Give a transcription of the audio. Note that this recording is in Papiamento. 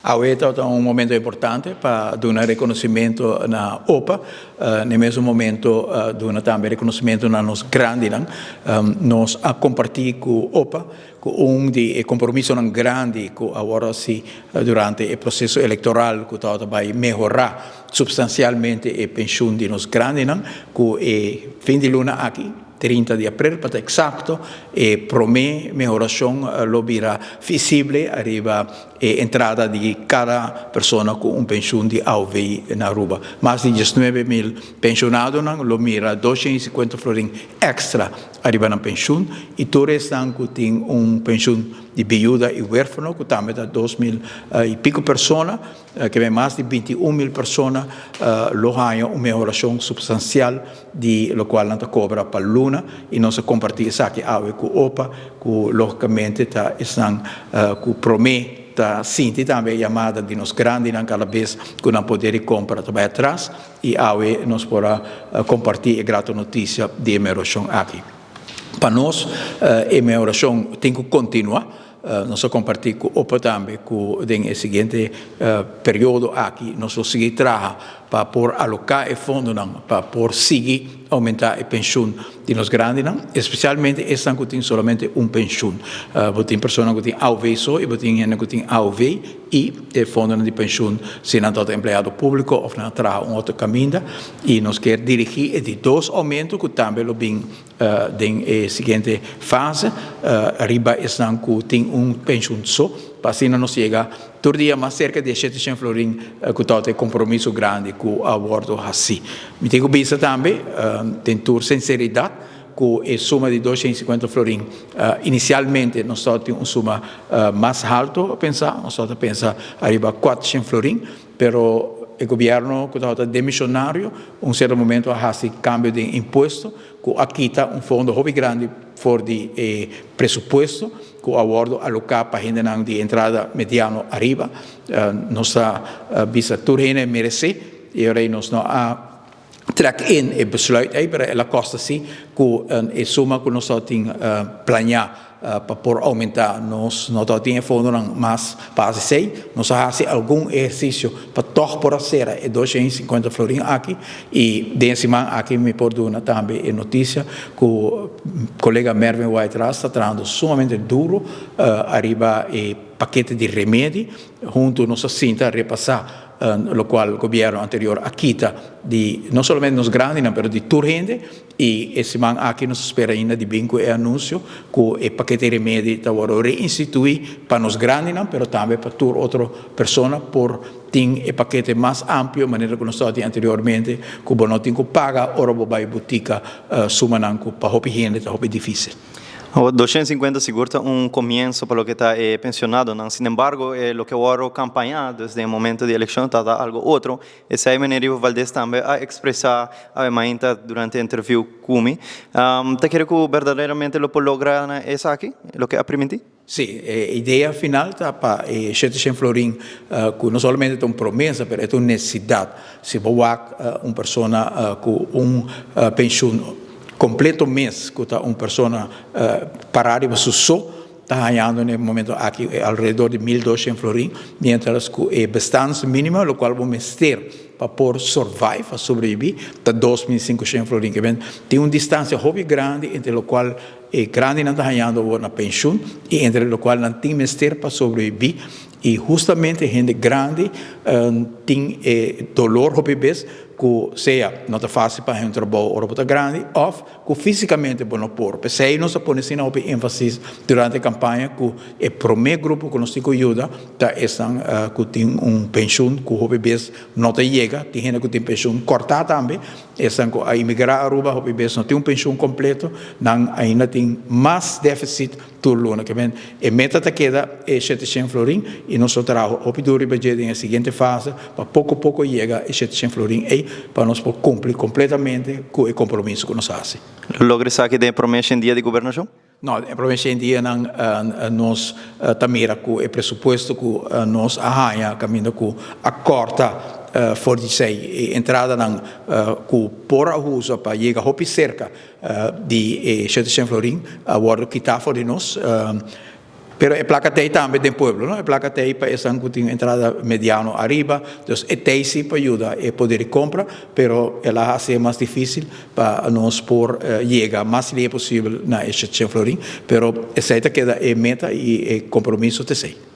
Awe ta un momento importante pa duna reconocimento na OPA, na e mesun momento duna tambe reconocimento na nos grandinan. Nos a comparti cu OPA cu un di e compromisonan grandi cu a wordo haci durante e proceso electoral cu tabata bay mehora substancialmente e pensioen di nos grandinan cu e fin di luna aki, 30 di april pa ta exacto, e prome mehoracion lo bira visible ariba e entrada di cada persona cu un pensioen di AOV na Aruba. Mas di 19.000 pensionadonan lo mira 250 florin extra ariba nan pensioen y tur esnan cu tin un pensioen di biuda y huerfano, cu tambe ta 2000 y pico persona, ke men mas di 21.000 persona lo haña un mehoracion substancial di locual nan ta cobra pa luna y nos a comparti esaki awe cu OPA, cu logicamente ta esnan cu prome ta sinti tambe e yamada di nos grandinan cada bes cu nan poder di compra ta bay atras y awe nos por a comparti e grato noticia di e mehoracion aki. Pa nos e mehoracion tin cu continua. Nos a comparti cu OPA tambe cu den e siguiente periodo aki nos lo sigui traha pa por aloca e fondonan pa por sigui aumenta e pensioen di nos grandinan, especialmente esnan cu tin solamente un pensioen. Bo tin personanan cu tin AOV so y bo tin hende cu tin AOV y e fondonan di pensioen si nan tabata empleado publico of nan a traha un otro caminda y nos kier dirigi e di dos aumento cu tambe lo bin Den e siguiente fase riba esnan ku tin un penshun so, pa asina nos yega tur dia mas serka di e 700 florin ku tabata e kompromiso grandi ku a wòrdu hasí. Mi tin ku bisa tambe den tur sinseridat ku e suma di 250 florin inisialmente nos tabata tin un suma mas haltu a pensa, nos tabata pensa ariba 400 florin, pero e gobièrnu ku tabata demisionario un sierto momento a hasi kambio den impuesto ku a kita un fondo hopi grandi for di e presupuesto ku a wòrdu aloká pa hendenan di entrada mediano ariba. Nos ta bisa tur hende meresé i ora ei nos no a trek in e besluit ei, pero el a kosta si ku e suma ku nos tabatin planeá pa por oumentá nos no tabatin e fondonan mas pa hasi esei. Nos a hasi algun ehersisio pa tòg por a sera e 250 florin aki i den e siman aki mi por duna tambe e notisia ku kolega Mervin White-Ras ta trahando sumamente duru ariba e pakete di remedi. Huntu nos a sinta repasá lokual gobièrnu anterior a kita di no solamente nos grandinan pero di tur hende. I e siman aki nos ta spera ainda di bin ku e anunsio ku e pakete remedi ta wòrdu reinstituí pa nos grandinan pero tambe pa tur otro persona por tin e pakete mas amplio manera ku nos tabatin anteriormente ku bo no tin ku paga ora bo bai botika sumanan ku pa hopi hende ta hopi difísil. Awor, 250 sigur ta un komienso pa loke ta e pensionadonan. Sinembargo, e loke wòrdu kampañá desde e momento di elekshon ta ta algo otro. Esei meneer Ivo Valdez tambe a expresa awe mainta durante e interview cu mi. Ta kere cu berdaderamente lo por logra na esaki, loke a priminti? Sí, e idea final ta pa e 700 florin cu no solamente ta un promesa pero e ta un necesidad. Si bo wak un persona cu un pensioen completo mes cu ta un persona para riba su so, ta hañando na e momento aki alrededor di 1200 florin, mientras ku e bestaansminimum, lokual bo mester pa por survive, pa sobreviví, ta 2500 florin. Ke men tin un distansia hopi grandi entre lokual e grandinan ta hañando awor na penshun i entre lokual nan tin mester pa sobreviví. I hustamente hende grandi tin e dolor hopi bes ku sea no ta fásil pa haña un trabou ora bo ta grandi òf ku físikamente bo no por. P'esei nos a pone asina hopi énfasis durante e kampaña ku e promé grupo ku nos tin ku yuda ta esnan ku tin un penshun ku hopi bes no ta yega. Tin hende ku tin penshun kòrtá tambe. Esnan ku a imigrá Aruba hopi bes no tin un penshun kompleto. Nan ainda tin mas défisit tur luna. Ke men e meta ta keda e 700 florin i nos lo traha hopi duru riba dje den e siguiente fase pa poko poko yega e 700 florin ei pa nos por kumpli kompletamente ku e kompromiso ku nos hasi. Lo logra esaki den e prome shen dia di gobernashon? No, den e prome shen dianan nos ta mira ku e presupuesto ku nos a haña kaminda ku a kòrta for di sei e entradanan ku por a usa pa yega hopi serka di e 700 florin a wòrdu kitá for di nos. Pero e placa t'ey tambe den pueblo, no? E placa t'ey pa esnan cu tin entrada mediano ariba, dus e t'ey si pa yuda e poder di compra, pero el a haci mas dificil pa nos por yega mas lihe posibel na e 700 florin, pero esey ta keda e meta y e compromiso t'esey.